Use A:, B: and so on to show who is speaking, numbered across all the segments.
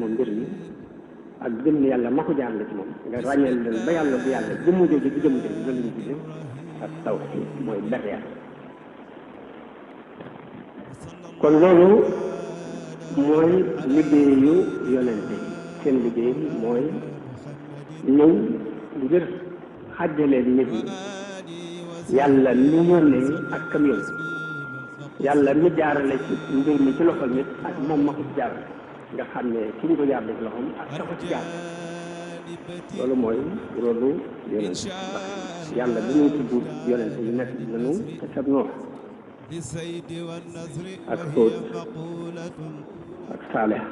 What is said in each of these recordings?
A: moom mbir mi ak gëm ne yàlla ma ko jaarale ci moom nga ràññeel leen ba yàlla bu yàlla jëmm jooju di jëmm jooju loolu la ñu tuddee ak tawhiid mooy ber yàlla. kon loolu mooy liggéeyu yonente yi seen liggéey mooy ñëw ngir xàjjale nit ñi yàlla mi yónnee ak kam yónni yàlla mi jaarale ci mbir mi ci loxol nit ak moom ma ko ci jaarale nga xam ne ki ñu ko jaarale ci loxoom ak ka ko ci jaar loolu mooy rôlu yonente yàlla bi ñuy tudd yonente yi nekk nanu te sab Nuux ak Huud ak Saalih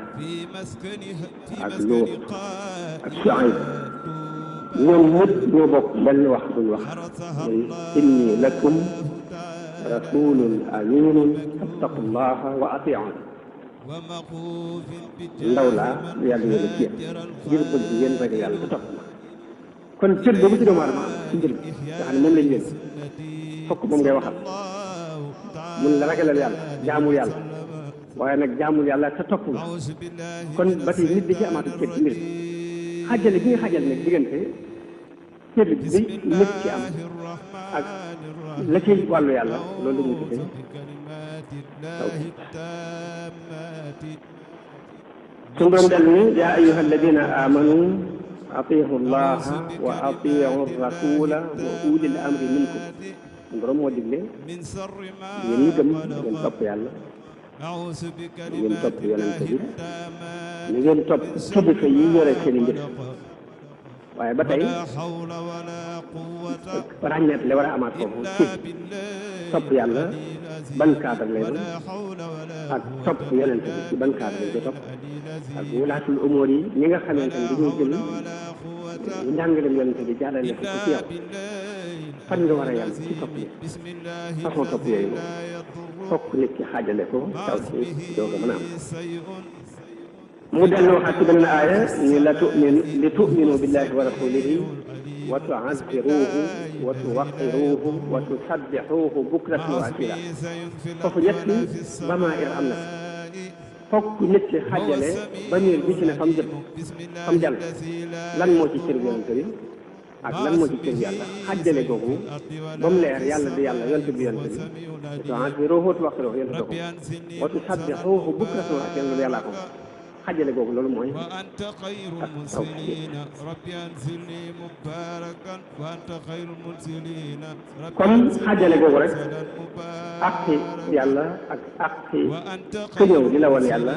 A: ak Luut ak Shuayb ñoom ñëpp ñoo bokk benn wax buñ wax muy inni lakum rasulun aminun fattaqullaha wa ati'un ndaw laa yàlla yónni ci yéen ngir bëgg yéen ragal yàlla te topp ma kon cër boobu ci doomu aadama ci mbir mi nga xam ne moom lañ leen fokk moom ngay waxal mun la ragalal yàlla jaamul yàlla waaye nag jaamul yàlla te topp la kon ba tey nit di ci amaatu cër ci mbir xajale gi nga xajal nag diggante cër bi nit ci am ak la ci wàllu yàlla loolu la ñuy tuddee tawhiid suñu doon del ni yaa ayyuha alladina amanu atiihu llaha wa atiihu rasula wa ulil amri minkum suñu borom moo digle yéen ñi gëm ngeen topp yàlla ngeen topp yonente bi ni ngeen topp kilifa yi yore seen i mbir waaye ba tey ràññeet li war a amaat foofu ci topp yàlla ban cadre lay doon ak topp yonente bi ci ban cadre lañ koy topp ak wulaatul umóor yi ñi nga xamante ni dañuy jël njàngaleem yonente bi jaarale ko ci yow fan nga war a yàlla ci topp yi façon topp yooyu fokk nit ki xaajale ko taw ci doog a mën a am mu dellu waxaat ci beneen aaya ni li tu'minu billahi wa rasulihi wa tu'azziruhu wa tuwaqqiruhu wa tusabbihuhu bukratan wa asila foofu ñetti damaa'ir am na fokk nit ki xaajale bamir bi ci ne fam jëm fam jàll lan moo ci cër yonente bi ak lan moo ci cër yàlla xaajale googu ba mu leer yàlla di yàlla yonente bi yonente bi wa tu'azziruhu wa tuwaqqiruhu yonente ko wa tusabbihuhu bukratan wa asila loolu yàllaa ko xajale googu loolu mooy ak tawhiid kon xajale googu rek aqi yàlla ak aqi ku ñëw di la wan yàlla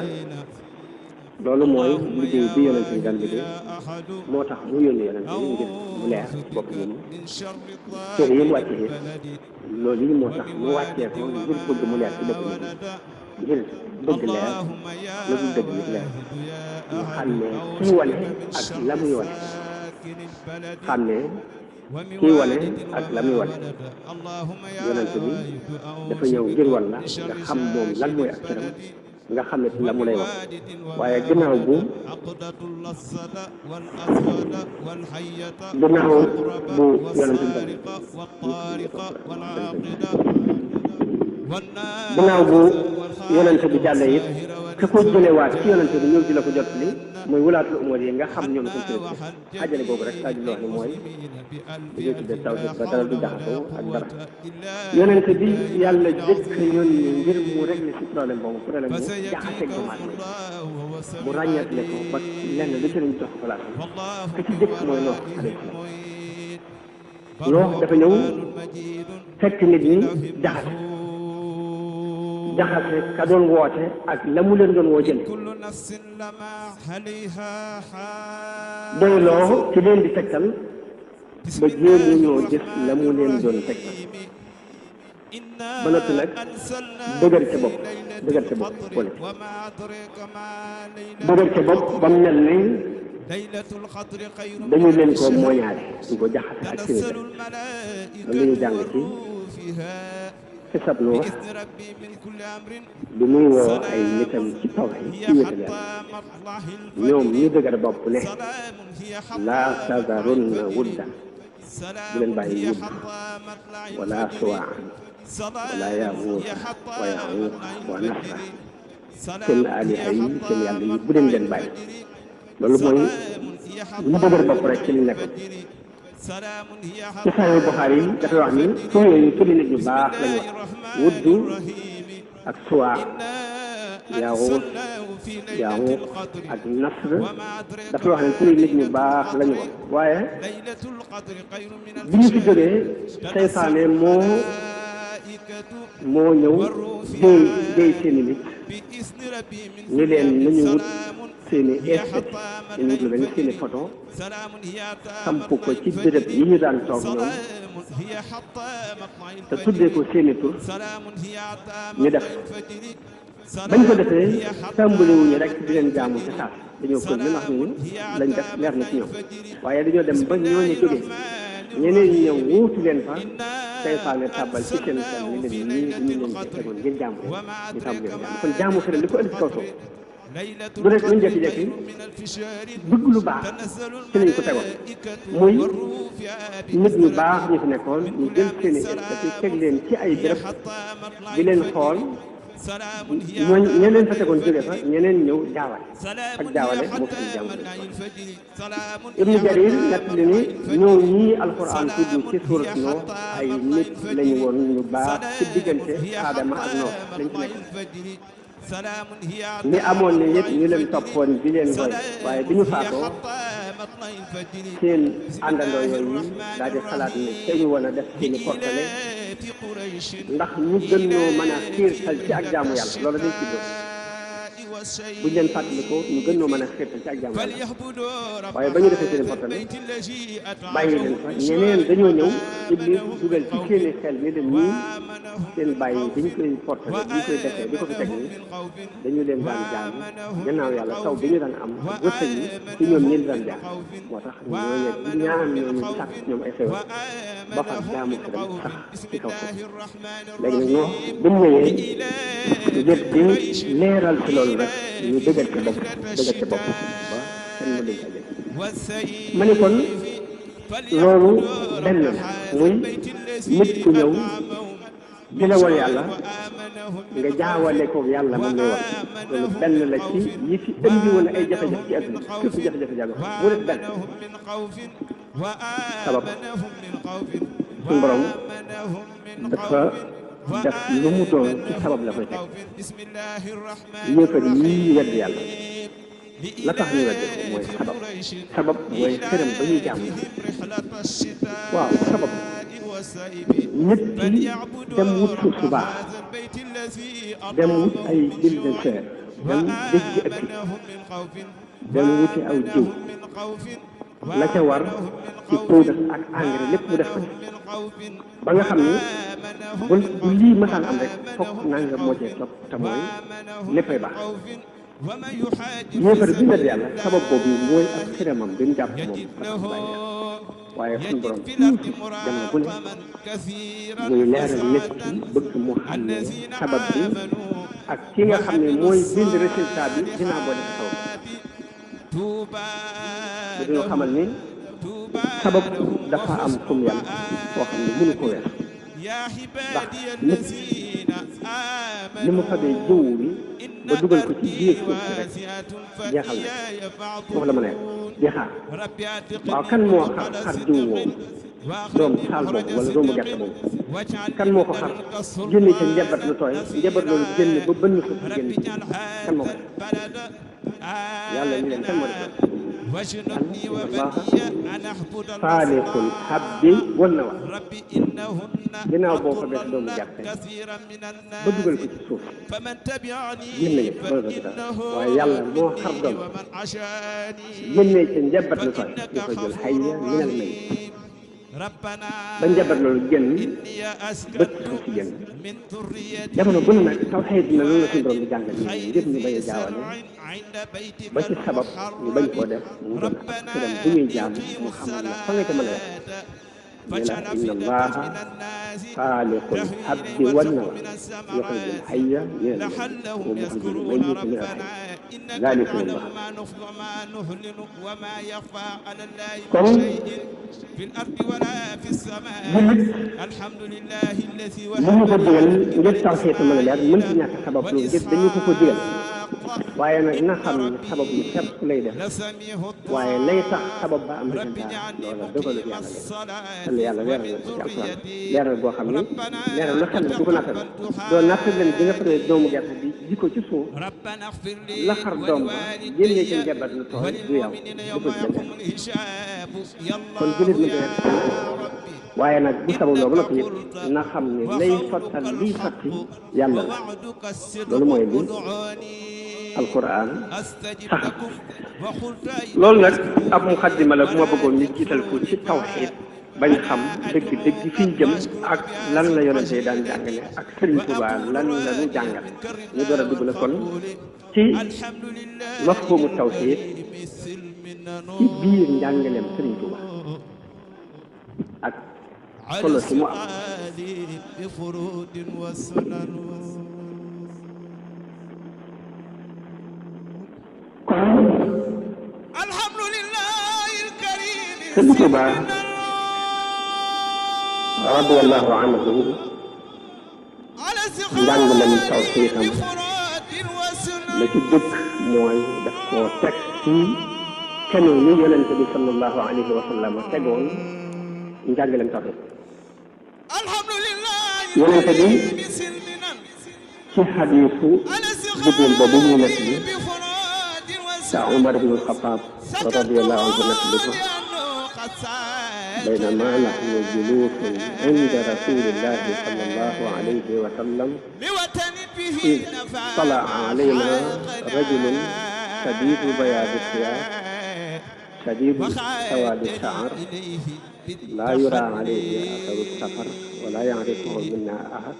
A: loolu mooy liggéey bi yonent bi daan liggéey moo tax mu yónni yonent bi ngir mu leer bopp ñun cër yi mu wàcce yi loolu yi moo tax mu wàccee ko ngir bëgg mu leer ci dëkk bi ngir bëgg leer la du dëgg nit leer ñu xam ne kii wane ak la muy wane xam ne kii wane ak la muy wane yonent bi dafa ñëw ngir wan la nga xam moom lan mooy ak cëram nga xam ne la mu lay wax waaye ginnaaw bu yonent bi ginnaaw bu yonente bi jàllee it ka ko jëlewaat ci yonente bi ñëw di la ko jot li muy wulaatul umur yi nga xam ñoom suñ ci xajale boobu rek saa ji wax ni mooy li ñuy tuddee tawhid ba dara du jaxasoo ak dara yonente bi yàlla jëkk yónni ngir mu régler ci problème boobu problème bu jaxaseeg doomu aadama mu ràññeetle ko ba lenn lu ci lañ jox place ka ci jëkk mooy Noox alayhi salaam Noox dafa ñëw fekk nit ñi jaxase ka doon woote ak la mu leen doon woo jële doyloo ci leen di tegtal ba jéemu ñoo jëf la mu leen doon tegtal ba noppi nag dëgër ca bopp wala dëgër ca bopp ba mu mel ni dañu leen ko mooñaale ñu ko jaxase ak seen loolu la ñuy jàng ci xisab nu wax bi muy woo ay nitam ci tawhiid ci wéetal yàlla ñoom ñu dëgër bopp ne laa tazarunna wuddan bu leen bàyyi wudd wala suwaan wala yaguusa wa yaquuqa wa nasra seen aliha yi seen yàlla yi bu leen leen bàyyi loolu mooy ñu dëgër bopp rek ci li nekk ci Sahih Bukhari yi dafay wax ni tur yooyu turi nit ñu baax lañu wax wuddu ak suwaa Yaawuq ak Nasr dafa wax ne turi nit ñu baax lañu wax waaye bi ñu fi jógee seytaane moo ñëw déy seeni nit ni leen nañu wut seeni esthétique dañu wut lu mel ni seeni photo samp ko ci béréb yi ñu daan toog ñoom te tuddee ko seeni tur ñu def bañ ko defee tàmbaliwuñu rek di leen jaamu ci saas dañoo ko li wax ni lañ def leer na ci ñoom waaye dañoo dem ba ñooñu jógee ñeneen ñi ñëw wuutu leen fa seytaane tàbbal ci seen xel ni leen ñii ñu leen ci tegoon ngir jaamu leen ñu tàmbali leen jaamu kon jaamu fi li ko indi ci kaw suuf du rek luñ jekki-jekki bëgg lu baax ci lañ ko tegoon muy nit ñu baax ñu fi nekkoon ñu jël seeni esthétique teg leen ci ay béréb di leen xool ñeneen fa tegoon jóge fa ñeneen ñëw jaawale ak jaawale moo fi jàmm Ibnu Jarir nett li ni ñëw ñii alquran tudd ci suurat Nuux ay nit lañu woon ñu baax ci diggante Aadama ak Nuux lañ ci nekk li amoon ne yëpp ñu leen toppoon di leen roy waaye bi ñu faatoo seen àndandoo yooyu daal di xalaat ne te ñu woon a def seeni portale ndax ñu gën ñoo mën a xiirtal ci ak jaamu yàlla loolu dañ ci doon buñ leen fàttalikoo ñu gën ñoo mën a xiirtal ci ak jaamu yàlla waaye ba ñu defee seeni portale bàyyi leen fa ñeneen dañoo ñëw Iblis dugal ci seeni xel ni leen ñii seen bàyyi bi ñu koy portale bi ñu koy defee di ko fi teg nii dañu leen daan jaam gannaaw yàlla taw bi ñu daan am wërsëg yi ci ñoom ñi daan jaam moo tax ñooñu di ñaan ñooñu sàkk ñoom ay xewal ba far jaamu fi dem sax ci kaw suuf léegi nag ñoo bu mu ñëwee ngir di leeral ci loolu rek ñu dëggal ci bopp ba kenn mu dañ ko ma ne kon loolu benn la muy nit ku ñëw di la won yàlla nga jaawale ko yàlla moom lay wax loolu benn la ci yi fi indi woon ay jafe-jafe ci àdduna surtout jafe-jafe jàng mu def benn sabab suñu borom dafa def lu mu doon ci sabab la koy teg yéefar yi wedd yàlla la tax ñu wedd ko mooy sabab mooy xërëm ba ñuy jaamu waaw sabab nit ki dem wut suuf su baax dem wut ay jël de chair dem dégg ëkk dem wuti aw jiw la ca war ci poudre ak engrais lépp mu def ko ba nga xam ni bu lii mësaan am rek fokk nangam moo cee topp te mooy léppay baax yéefar bi nga yàlla sabab boobu mooy ak xërëmam bi mu jàpp moom waaye suñu borom toujours dem na bu ne muy leeral nit ki bëgg mu xam ne sabab bi ak ki nga xam ne mooy bind résultat bi dinaa boole ci sabab bi dañoo xamal ni sabab dafa am kum yam koo xam ne mënu ko wees ndax nit ni mu fabee jiw bi ba dugal ko ci biir suuf si rek jeexal na foofu la ma nekk di xaar waaw kan moo xar jiw woowu doom saal boobu wala doomu gerte boobu kan moo ko xar génne ca njabat lu tooy njabat loolu génn ba bënn suuf si génn kan moo ko def yàlla ñu leen kan moo def Allah faaliqul habbi wan nawa ginnaaw boo ko def doomu gerte ba dugal ko ci suuf génn nga ba def dara waaye yàlla moo xar doom génnee ca njabat lu tooy ñu koy jël hayya minal mayyit ba njabat loolu génn bët suuf si génn jamono bu ne nag tawhiid na loolu la suñu borom di jàngal ngir ñu bañ a jaawale ba ci sabab ñu bañ koo def mu doon ak xërëm bu ñuy jaam mu xamal la fa nga ca mën a wax ne la inna allaha faaliqul habbi wan nawa yuxrijul hayya minal mayyit wa muxrijul mayyita minal hayy zaalika Allah kon jullit mu ñu ko digal ngir tawhiid mën a leer mën ci ñàkk sabab loolu ngir dañu ko digal waaye nag na xam ne sabab yi képp lay def waaye lay tax sabab ba am résultat loola dogalu yàlla la te yàlla leeral na ko ci alquran leeral boo xam ne leeral la xel du ko nattal doo nattal leen bi nga paree doomu gerte bi ji ko ci suuf la xar doom ba génnee ci njabat lu tooy du yow du ko jënd kon jullit na ko waaye nag bu sabab loo ba noppi it na xam ne lay sottal liy sotti yàlla la loolu mooy li alquran sax loolu nag ab muqaddima la bu ma bëggoon ñu jiital ko ci tawxiid bañ xam dëgg fi ñu jëm ak lan la yonente daan jàngale ak Sëriñ Tuubaa lan la ñu jàngal ñu door a dugg la kon ci mafhumu tawxiid ci biir njàngaleem Sëriñ Tuubaa ak solo si mu am Sëriñ Tuubaa radiyallahu anhu njàngaleem tawxiidam la ci dëkk mooy daf koo teg ci kenn ñu yonente bi sallallahu alayhi wa sallam tegoon njàngaleem tawxiid yonente bi ci xadiisu Jibril boobu ñu nekk bi te Umar ibn al-Xattaab radiyallahu anhu nekk bi ko بينما نحن جلوس عند رسول الله صلى الله عليه وسلم إذ طلع علينا رجل شديد بياض الثياب شديد سواد الشعر لا يرى عليه أثر السفر ولا يعرفه منا أحد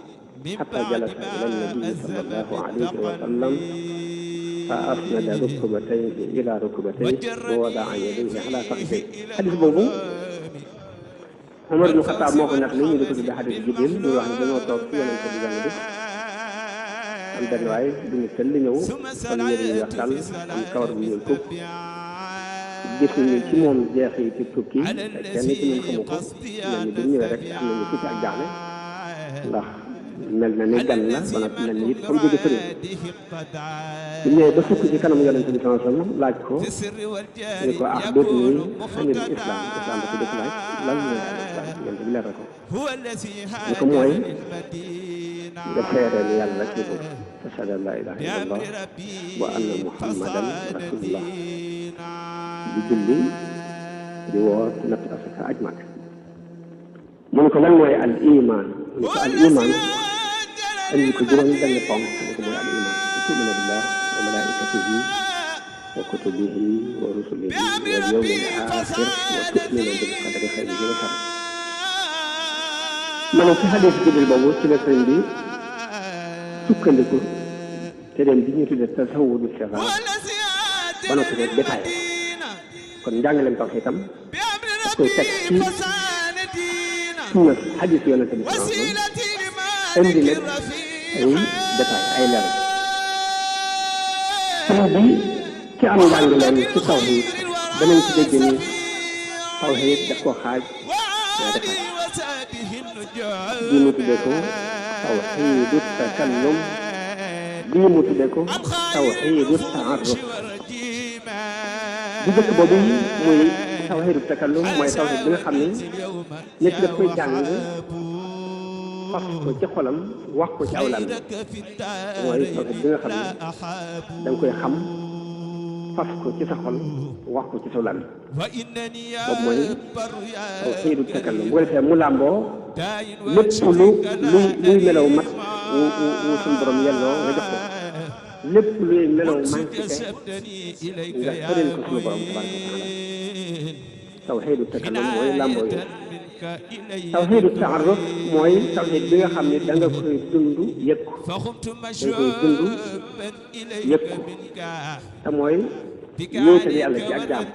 A: حتى جلس إلى النبي صلى الله عليه وسلم فأسند ركبتيه إلى ركبتيه ووضع يديه على فخذيه حديث بوبو Umar ibn Xattaab moo ko nag li ñu di ko tuddee xadiis Jibril ñu wax ne dañoo toog ci yonent bi benn bis am benn waay bu ñu tëll ñëw sol yére yu weex tàll am kawar bu ñuul kukk gis nañu ci moom jeexi ci tukki te kenn ci ñun xamu ko mel ni bi ñu ñëwee rek am nañu tuuti ak jaaxle ndax mel na ni gan la ba nag mel ni it comme jóge sëriñ bu ñëwee ba sukk ci kanam yonent bi sallallahu alayhi wa sallam laaj ko ñu ko ah dootu nii anil islam islam da ko dëkk laaj lan mooy al islam yonent bi leeral ko ñu ko mooy nga seere ni yàlla rek ñu ko ashhadu an laa ilaaha illallah wa anna muhammadan rasulullah di julli di woor di natt asaka aj mag mu ne ko lan mooy al iman mu ne ko al iman andi ko juróom benn ponk mu ne ko mooy al iman tu'minu billah wa malaikatihi wa kutubihi wa rusulihi wal yawmil aaxir wa tu'minu bil qadari xayrihi wa sharrihi ma ne ci xadiis Jibril boobu ci la sëñ bi sukkandiku te dem bi ñu tuddee tasawudu sixaar ba noppi rek détail kon njàngaleem tawhiid itam daf koy teg ci sunna xadiis Yonent bi sallallahu alayhi wa sallam indi nag ay détail ay leeral sëñ bi ci am njàngaleem ci tawhiid danañ ci dégg ni tawhiid daf koo xaaj ñaari xaaj bii mu tuddee ko tawhiidu takallum bii mu tuddee ko tawhiidu taarruf bu njëkk boobu muy tawhiidu takallum mooy tawhiid bi nga xam ni nit daf koy jàng fas ko ci xolam wax ko ci aw lan mooy tawhiid bi nga xam ni da nga koy xam fas ko ci sa xol wax ko ci sa lan boobu mooy tawhiidu takallum bu ko defee mu làmboo lépp luy melaw mat wu suñu borom yelloo nga jox ko lépp luy melaw manqué nga sëriñ ko suñu borom tabaraka wa taala tawhiidu takallum mooy làmboo yi tawhiidu taarruf mooy tawhiid bi nga xam ne da nga koy dund yëg ko da nga koy dund yëg ko te mooy wéetal yàlla ci ak jaam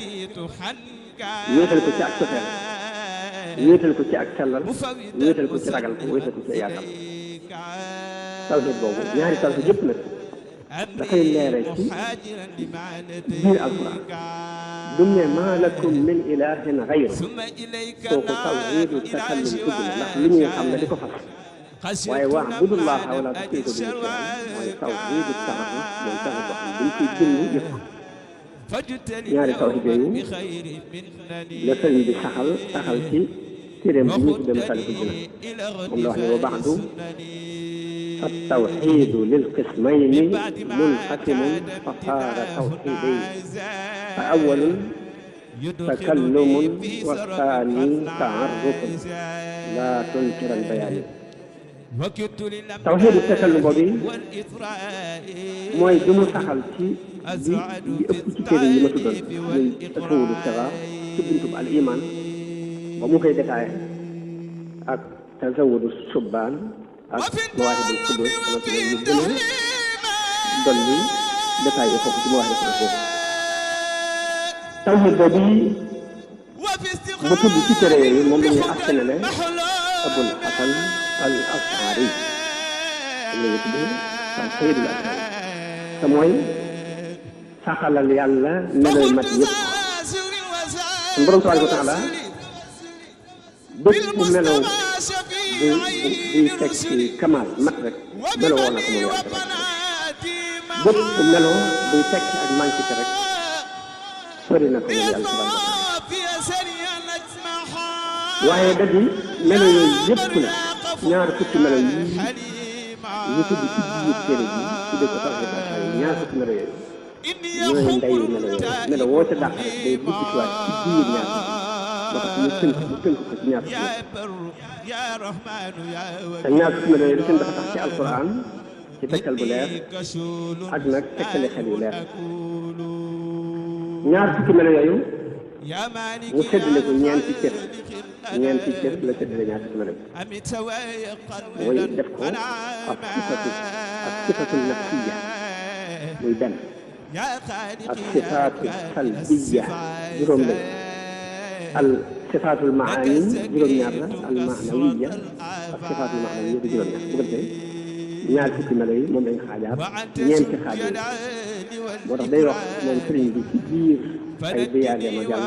A: wéetal ko ci ak sofeel wéetal ko ci ak sellal wéetal ko ci ragal ko wéetal ko ci yaatal tawhiid boobu ñaari tawhiid yëpp nag dafay leere ci biir alquran du ne maa lakum min ilahin gayru kooku tawhiidu takallum tudd na ndax li ñuy xam ne di ko fas waaye wa'budullaaha wa laa tushriku bihi shay'an mooy tawhiidu ta'arruf mooy tawhiid boo xam ne dañ koy dund yëpp ñaari tawhiid yooyu la sëriñ bi saxal ci téeréem bi ñu tuddee Masaalikul Jinaan moom la wax ne wa ba'du at-tawhiidu lil qismayni munqasimun fa saara tawhiidayni fa awwalun takallumun wa saani ta'arrufun laa tunkiral bayaani tawhiidu takallum boobu mooy bi mu saxal ci li ëpp ci téere yi ma tuddoon muy tasawudu sixaar ci buntub al iman ba mu koy détaillé ak tasawudu subbaan ak mawaahibul quddus dama ci ñu gën a dolli détaillé foofu ci mawaahibul quddus tawhiid boobu mu tudd ci téere yooyu moom la ñuy askanale Abul Hasan al Ash'ari la ñuy tuddee tawhiidul ash'ari te mooy saxalal yàlla meloy mat yëpp suñu borom tabaaraka wa taala bépp melow buy teg ci kamaal mat rek melo woo na ko moom yàlla bépp melow buy teg ci ak manqué rek sori na ko moom yàlla tabaaraka wa taala waaye da di melo yooyu yëpp la ñaar fukki melo yi ñu tudd ci biir téere bi tuddee ko tawhiid ash'ari ñaar fukki melo yooyu ñooy ndeyu melo yooyu melo woo ca dàq rek day dugg ci waat ci biir ñaar moo tax ñu tënk ko ci ñaar fukki te ñaar fukki melo yooyu dafa tax ci alquran ci tekkal bu leer ak nag tekkale xel yu leer ñaar fukki melo yooyu mu séddale ko ñeenti cër la séddale ñaar fukki melo mooy def ko ak sifatu nafsiya muy benn ak sifaatu salbiya juróom lañ al sifaatul maani juróom-ñaar la al maanawiya ak sifaatul maanawiya di juróom-ñaar bu ko defee ñaar fukki melo yi moom lañ xaajaat ñeenti xaaj yi moo tax day wax moom sëriñ bi ci biir ay biyaade ma jàll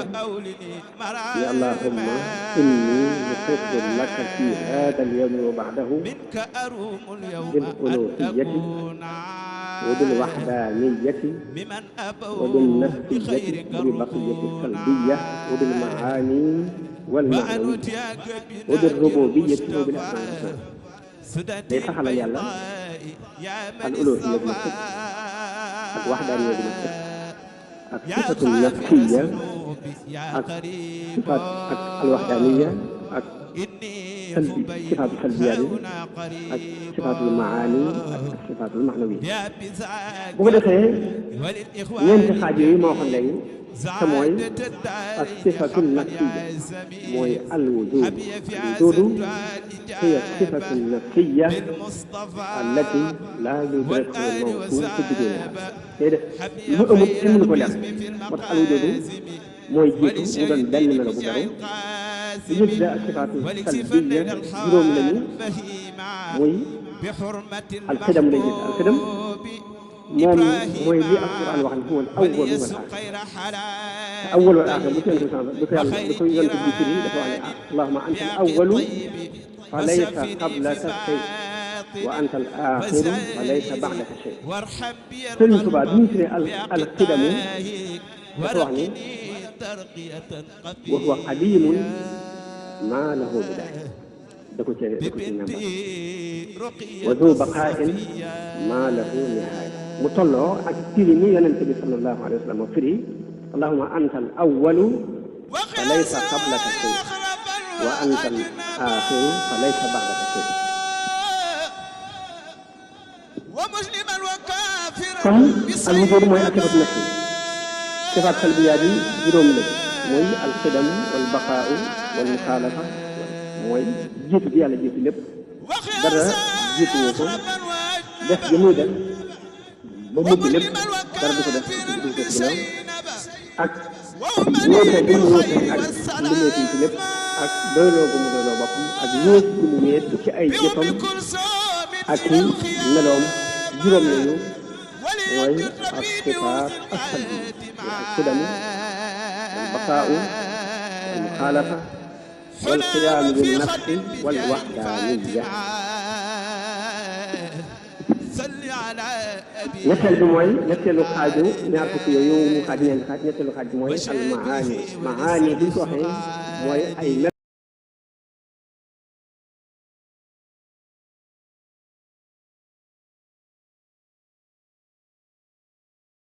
A: ya allahumma inni nusitu laka fi hada al yawmi wa ba'dahu bil uluhiyyati wa bil wahdaniyati wa bin nafsiyyati wa bi baqiyati salbiyya wa bil maani wal ma'nawiyya wa bir rububiyyati wa bil asma'i wal sifat day saxalal yàlla al uluhiyya bi ma sëkk ak wahdaniyya bi ma sëkk ak sifatu nafsiya ak sifaat ak alwaxdaaniya ak sifaatu salbiya bi ak sifaatul maani ak sifaatul maxnawiya bu ko defee ñeenti xaaj yooyu moo waxoon léegi te mooy ak sifatul nafsiya mooy alwujuud alwujuudu hiya sifatu nafsiya allati laa yudrikuha al-mawsuuf biduunihaa tey def lu amut kenn mënu ko leer moo tax alwujuudu mooy jiitu mu doon benn melo bu beru li ñu tuddee ak sifaatu salbiya juróom lañu muy alxidam lay gis alxidam moom mooy li alquran wax ne huwa al-awwal wal aaxir awwal wal aaxir bu ko yàlla bu ko yonent bi firi dafa wax ne allahumma anta al-awwalu fa laysa qablaka shay wa anta al-aaxiru fa laysa ba'daka shay Sëriñ Tuubaa bi ñu firee al-qidamu dafa wax ni wa huwa qadiimun maa lahu bidaaya da ko ci ñamba wa du baqaa'in maa lahu nihaaya mu tolloo ak firi ni yonent bi sallallahu alayhi wa sallam firi allahumma anta al awwalu fa laysa qablaka shay wa anta al aaxiru fa laysa ba'daka shay kon al wujuud mooy ak sifatu nafsi sifaat salbiyaat yi juróom la mooy al qidam wal baqaa'u wal muxaalafa mooy jiitu gi yàlla jiitu lépp dara jiitu woo ko def gi muy def ba mujj lépp dara du ko def ginnaaw ak wóote gi mu wóote ak mbindeef yi ci lépp ak doyloo gu mu doyloo boppam ak wéet gi mu wéet ci ay jëfam ak ci meloom juróom lañu mooy ak sifaat ak salbi al qidamu wal baqaa'u wal muxaalafa wal qiyaamu bin nafsi wal wahdaaniyya ñetteel bi mooy ñetteelu xaaju ñaar fukki yooyu mu xaaj ñeenti xaaj ñetteelu xaaj bi mooy al maani maani bu ñu ko waxee mooy ay